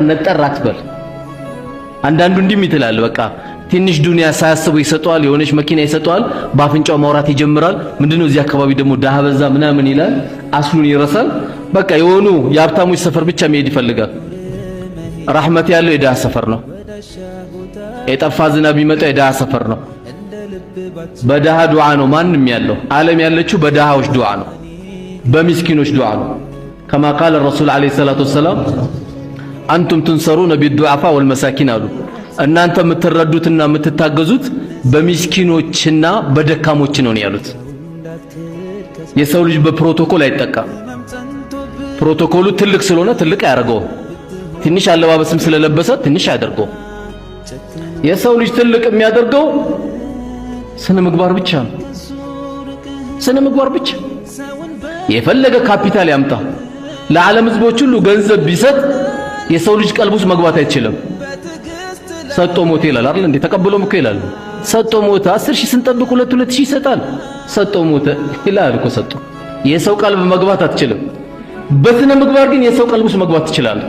ነጠር አትበል። አንዳንዱ እንዲህ ይትላል። በቃ ትንሽ ዱንያ ሳያስበው ይሰጠዋል፣ የሆነች መኪና ይሰጠዋል፣ በአፍንጫው ማውራት ይጀምራል። ምንድነው እዚህ አካባቢ ደግሞ ድሃ በዛ ምናምን ይላል። አስሉን ይረሳል። በቃ የሆኑ የሀብታሞች ሰፈር ብቻ መሄድ ይፈልጋል። ረሕመት ያለው የድሃ ሰፈር ነው። የጠፋ ዝናብ የሚመጣው የድሃ ሰፈር ነው። በድሃ ዱዓ ነው ማንም ያለው። ዓለም ያለችው በድሃዎች ዱዓ ነው፣ በሚስኪኖች ዱዓ ነው። كما قال الرسول عليه الصلاة والسلام أنتم تنصرون بالضعفاء والمساكين አሉ። እናንተ የምትረዱትና የምትታገዙት በሚስኪኖችና በደካሞች ነው ያሉት። የሰው ልጅ በፕሮቶኮል አይጠቃም። ፕሮቶኮሉ ትልቅ ስለሆነ ትልቅ አያደርገውም። ትንሽ አለባበስም ስለለበሰ ትንሽ አያደርገውም። የሰው ልጅ ትልቅ የሚያደርገው ስነ ምግባር ብቻ ነው። ስነ ምግባር ብቻ። የፈለገ ካፒታል ያምጣ፣ ለዓለም ህዝቦች ሁሉ ገንዘብ ቢሰጥ የሰው ልጅ ቀልብ ውስጥ መግባት አይችልም። ሰጥቶ ሞተ ይላል አይደል እንዴ? ተቀብሎም እኮ ይላል። ሰጥቶ ሞተ። 10,000 ስንጠብቅ 2 2,000 ይሰጣል። ሰጥቶ ሞተ ይላል እኮ ሰጥቶ። የሰው ቀልብ መግባት አትችልም። በስነ ምግባር ግን የሰው ቀልብ ውስጥ መግባት ትችላለህ።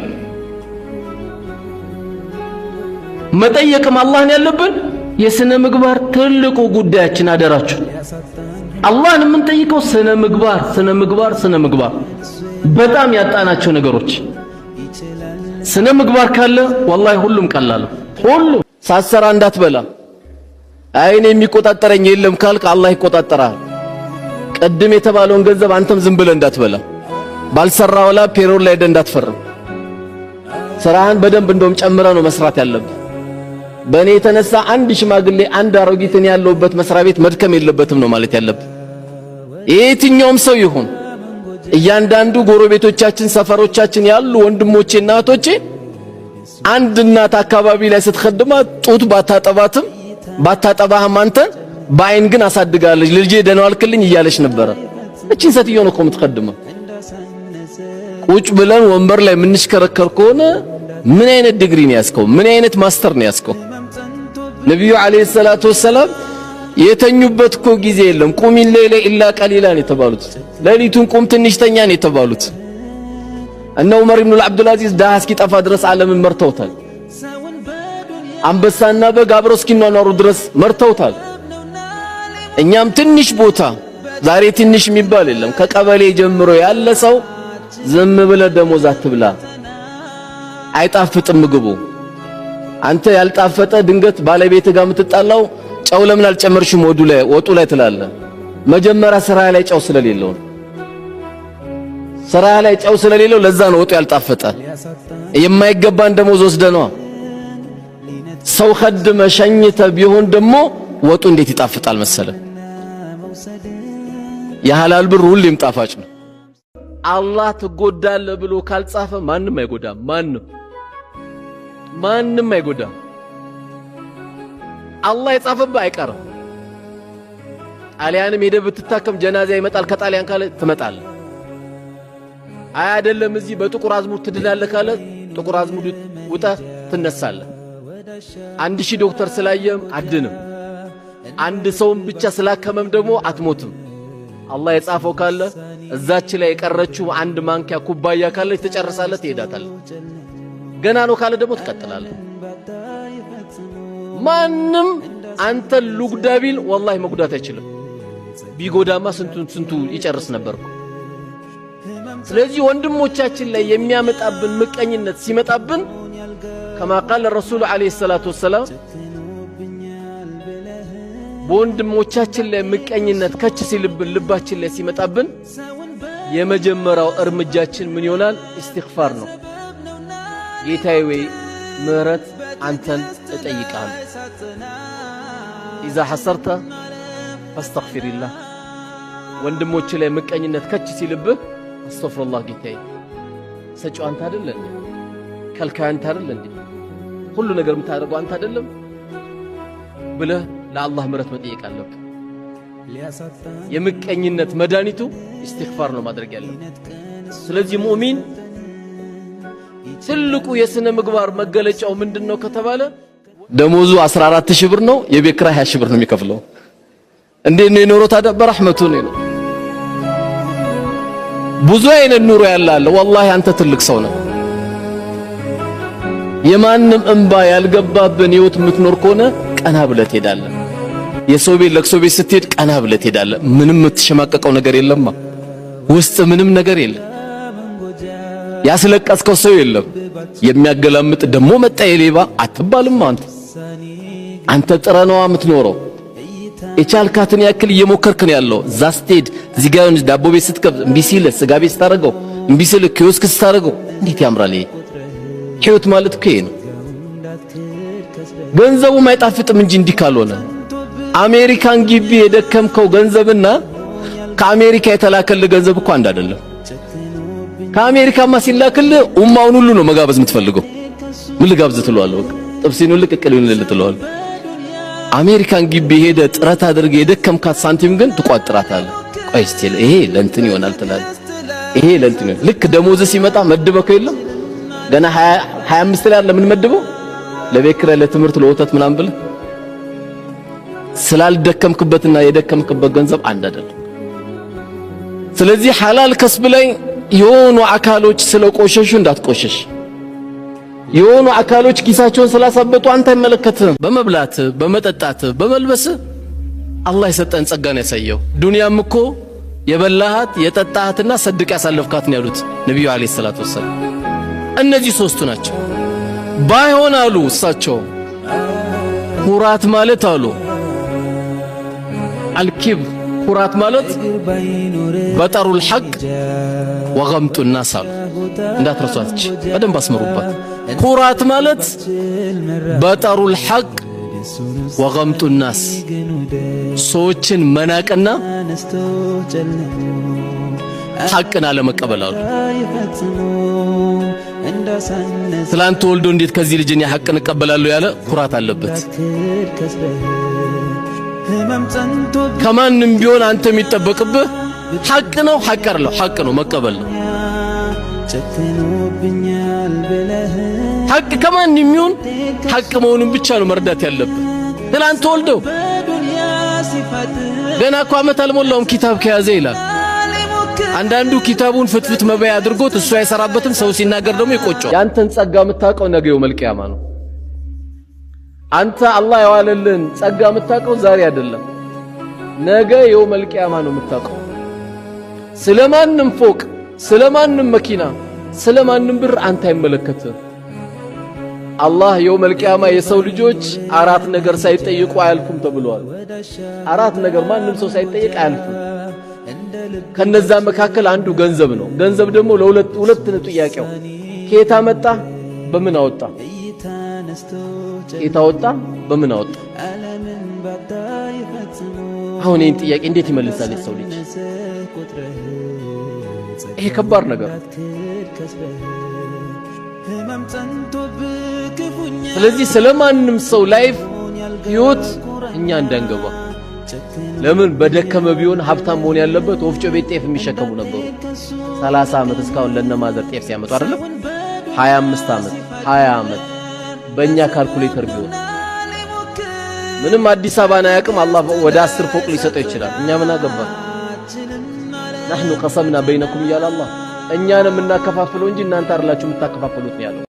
መጠየቅም አላህን ያለብን የስነ ምግባር ትልቁ ጉዳያችን አደራችሁ። አላህን የምንጠይቀው ስነ ምግባር፣ ስነ ምግባር፣ ስነ ምግባር በጣም ያጣናቸው ነገሮች። ስነ ምግባር ካለ ወላሂ ሁሉም ቀላል። ሁሉም ሳትሰራ እንዳትበላ፣ አይኔ የሚቆጣጠረኝ የለም ካልክ አላህ ይቆጣጠራል። ቅድም የተባለውን ገንዘብ አንተም ዝም ብለህ እንዳትበላ፣ ባልሰራው ላይ payroll ላይ እንዳትፈርም። ስራህን በደንብ እንደውም ጨምረህ ነው መስራት ያለብህ። በእኔ የተነሳ አንድ ሽማግሌ አንድ አሮጊትን ያለውበት መስሪያ ቤት መድከም የለበትም ነው ማለት ያለብህ። የትኛውም ሰው ይሁን እያንዳንዱ ጎረቤቶቻችን፣ ሰፈሮቻችን ያሉ ወንድሞቼ እና እህቶቼ አንድ እናት አካባቢ ላይ ስትኸድማ ጡት ባታጠባትም ባታጠባህም አንተን በአይን ግን አሳድጋለች። ልጄ ደህና ዋልክልኝ እያለች ነበረ። እቺን ሴትዮ ነው እኮ የምትኸድመው። ቁጭ ብለን ወንበር ላይ የምንሽከረከር ከሆነ ምን አይነት ዲግሪ ነው ያዝከው? ምን አይነት master ነው ያዝከው? ነቢዩ عليه الصلاة والسلام የተኙበት እኮ ጊዜ የለም። قم الليل إلا قليلا ነው የተባሉት። ሌሊቱን ቁም ትንሽ ተኛ ነው የተባሉት። እነ ዑመር ኢብኑ አብዱልአዚዝ ድሃ እስኪጠፋ ድረስ ዓለምን መርተውታል። አንበሳና በግ አብረው እስኪኗኗሩ ድረስ መርተውታል። እኛም ትንሽ ቦታ ዛሬ ትንሽ የሚባል የለም። ከቀበሌ ጀምሮ ያለ ሰው ዝም ብለህ ደሞዝ አትብላ፣ አይጣፍጥም ምግቡ። አንተ ያልጣፈጠ ድንገት ባለቤት ጋር የምትጣላው ጨው ለምን አልጨመርሽም ወዱ ላይ ወጡ ላይ ትላለህ። መጀመሪያ ስራ ላይ ጨው ስለሌለው ስራ ላይ ጨው ስለሌለው ለዛ ነው ወጡ ያልጣፈጠ። የማይገባን ደሞዝ ወስደነዋ። ሰው ከድመ ሸኝተ ቢሆን ደግሞ ወጡ እንዴት ይጣፍጣል መሰለ። የሐላል ብር ሁሌም ጣፋጭ ነው። አላህ ትጎዳለህ ብሎ ካልጻፈ ማንም አይጎዳም። ማንም ማንም አይጎዳም። አላህ የጻፈብህ አይቀርም። ጣሊያንም ሄደህ ብትታከም ጀናዛ ይመጣል ከጣሊያን ካለ ትመጣለህ። አይ አይደለም እዚህ በጥቁር አዝሙድ ትድናለህ ካለ ጥቁር አዝሙድ ውጠህ ትነሳለህ። 1,000 ዶክተር ስላየም አድንም። አንድ ሰውም ብቻ ስላከመም ደግሞ አትሞትም። አላህ የጻፈው ካለ እዛች ላይ የቀረችው አንድ ማንኪያ ኩባያ ካለች ትጨርሳለህ፣ ትሄዳታለህ። ገና ነው ካለ ደግሞ ትቀጥላለህ። ማንም አንተን ልጉዳ ቢል ወላሂ መጉዳት አይችልም። ቢጎዳማ ስንቱን ስንቱ ይጨርስ ነበርኩ። ስለዚህ ወንድሞቻችን ላይ የሚያመጣብን ምቀኝነት ሲመጣብን ከማ ቃለ ረሱሉ ዓለይሂ ሰላቱ ወሰላም በወንድሞቻችን ላይ ምቀኝነት ከች ሲልብን ልባችን ላይ ሲመጣብን የመጀመሪያው እርምጃችን ምን ይሆናል? ኢስቲግፋር ነው። ጌታዬ ወይ ምህረት አንተን እጠይቃለሁ። ኢዛ ሐሰርተ ፈስተግፊሪላህ። ወንድሞች ላይ ምቀኝነት ከች ሲልብህ አስተግፊሩላህ ጌታዬ፣ ሰጪው አንተ አይደለ እንዴ? ከልካዩ አንተ አይደለ እንዴ? ሁሉ ነገር የምታደርገው አንተ አይደለም ብለህ ለአላህ ምህረት መጠየቅ አለብህ። የምቀኝነት መድኃኒቱ ኢስቲግፋር ነው ማድረግ ያለብህ። ስለዚህ ሙእሚን ትልቁ የስነ ምግባር መገለጫው ምንድነው ከተባለ ደሞዙ 14,000 ብር ነው፣ የቤት ኪራይ 20,000 ብር ነው የሚከፍለው። እንዴት ነው የኖረው ታዲያ? በረሕመቱ ነው የኖረው። ብዙ አይነት ኑሮ ያለ አለ። ወላሂ አንተ ትልቅ ሰው ነህ። የማንም እንባ ያልገባብን ህይወት የምትኖር ከሆነ ቀና ብለህ ትሄዳለህ። የሰው ቤት ለቅሶ ቤት ስትሄድ ቀና ብለህ ትሄዳለህ። ምንም የምትሸማቀቀው ነገር የለማ። ውስጥ ምንም ነገር የለም። ያስለቀስከው ሰው የለም። የሚያገላምጥ ደሞ መጣ የሌባ አትባልም። አንተ ጥረህ ነዋ የምትኖረው። የቻልካትን ያክል እየሞከርክ ነው ያለው። እዛ ስትሄድ እዚህ ጋር ዳቦ ቤት ስትከፍት እምቢ ሲልህ፣ ስጋ ቤት ስታደርገው እምቢ ሲልህ፣ ኪዮስክ ስታደርገው እንዴት ያምራል! ይሄ ህይወት ማለት እኮ ይሄ ነው። ገንዘቡም አይጣፍጥም እንጂ እንዲህ ካልሆነ አሜሪካን ግቢ የደከምከው ገንዘብና ከአሜሪካ የተላከልህ ገንዘብ እኮ አንድ አይደለም። ከአሜሪካማ ሲላክልህ ኡማውን ሁሉ ነው መጋበዝ የምትፈልገው። ምን ልጋብዝ ትለዋለህ? በቃ ጥብሲን ሁሉ ቅቅል ይሁንልህ ትለዋለህ። አሜሪካን ግቢ ሄደ ጥረት አድርገህ የደከምካት ሳንቲም ግን ትቋጥራታለህ። ቆይ እስቲ ይሄ ለእንትን ይሆናል ትላለህ። ይሄ ለእንትን ይሆናል። ልክ ደሞዝ ሲመጣ መድበከው የለም ገና 25 ላይ አይደለም የምንመድበው ለቤት ኪራይ፣ ለትምህርት፣ ለወተት ምናምን ብለህ ስላልደከምክበትና የደከምክበት ገንዘብ አንድ አይደለም። ስለዚህ ሐላል ከስብ ላይ የሆኑ አካሎች ስለቆሸሹ እንዳትቆሸሽ፣ የሆኑ አካሎች ኪሳቸውን ስላሳበጡ አንተ አይመለከትህም። በመብላት፣ በመጠጣት፣ በመልበስ አላህ የሰጠን ጸጋን ያሳየው። ዱንያም እኮ የበላሃት የጠጣሃትና ሰድቅ ያሳለፍካት ነው ያሉት ነቢዩ عليه الصلاة والسلام። እነዚህ ሶስቱ ናቸው። ባይሆን አሉ እሳቸው ኩራት ማለት አሉ الكبر ኩራት ማለት بطر الحق وغمط الناس አሉ። እንዳትረሷት በደንብ አስመሩባት። ኩራት ማለት بطر الحق وغمط الناس ሰዎችን መናቅና ሐቅን አለመቀበል አሉ። ትላንት ተወልዶ እንዴት ከዚህ ልጅ እኔ ሐቅን እቀበላለሁ ያለ ኩራት አለበት። ከማንም ቢሆን አንተ የሚጠበቅብህ ሐቅ ነው። ሐቅ አይደለም፣ ሐቅ ነው መቀበል ነው። ሐቅ ከማንም ይሁን ሐቅ መሆኑን ብቻ ነው መርዳት ያለብህ። ትላንት ተወልደው ገና እኮ ዓመት አልሞላውም ኪታብ ከያዘ ይላል። አንዳንዱ ኪታቡን ፍትፍት መበያ አድርጎት እሱ አይሰራበትም። ሰው ሲናገር ደግሞ ይቆጨዋል። ያንተን ጸጋ የምታውቀው ነገ يوم القيامة ነው። አንተ አላህ የዋለልን ጸጋ የምታውቀው ዛሬ አይደለም፣ ነገ يوم القيامة ነው የምታውቀው። ስለማንም ፎቅ፣ ስለማንም መኪና፣ ስለማንም ብር አንተ አይመለከትም። አላህ يوم القيامة የሰው ልጆች አራት ነገር ሳይጠይቁ አያልፉም ተብሏል። አራት ነገር ማንም ሰው ሳይጠይቅ አያልፍም። ከነዛ መካከል አንዱ ገንዘብ ነው። ገንዘብ ደግሞ ለሁለት ሁለት ነው ጥያቄው። ከየት አመጣ፣ በምን አወጣ? ከየት አወጣ፣ በምን አወጣ? አሁን ይህን ጥያቄ እንዴት ይመልሳል የሰው ልጅ? ይሄ ከባድ ነገር። ስለዚህ ስለማንም ሰው life ህይወት እኛ እንዳንገባ። ለምን በደከመ ቢሆን ሀብታም መሆን ያለበት ወፍጮ ቤት ጤፍ የሚሸከሙ ነበሩ። 30 ዓመት እስካሁን ለነማዘር ጤፍ ሲያመጡ አይደለም 25 ዓመት 20 ዓመት በእኛ ካልኩሌተር ቢሆን ምንም አዲስ አበባን አያውቅም። አላህ ወደ 10 ፎቅ ሊሰጠው ይችላል። እኛ ምን አገባን? نحن قسمنا بينكم እያለ አላህ እኛን የምናከፋፍለው እንጂ እናንተ አይደላችሁ የምታከፋፍሉት ነው ያለው።